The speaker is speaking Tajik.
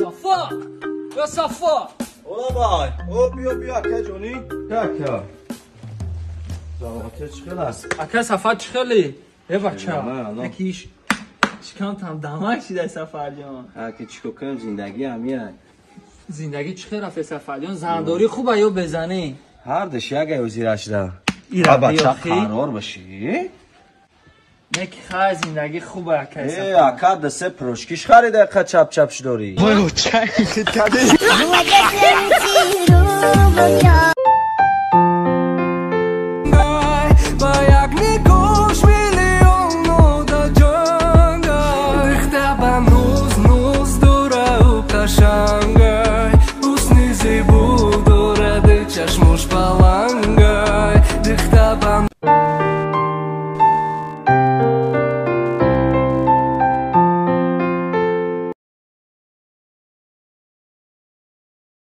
Сафо! Ё Сафо! Ола бай! О, биё, биё, ака ҷонӣ. Ака. Саломатӣ, чӣ хел аст? Ака Сафар, чӣ хелӣ? Э бача, якиш шикамтам дамак шидай, Сафарҷон. Ака, чӣ кор кунем, зиндагӣ ҳамия. Зиндагӣ чӣ хел рафте, Сафарҷон? Зандорӣ хуба ё безанӣ? Ҳар диш як ӯзирашда. Ира бача, қарор бошӣ. Неки хай, зиндагӣ хуба, ака. Э, ака, дасе пирожкиш харида, ка чап чап шудорӣ. Вой, чай кади.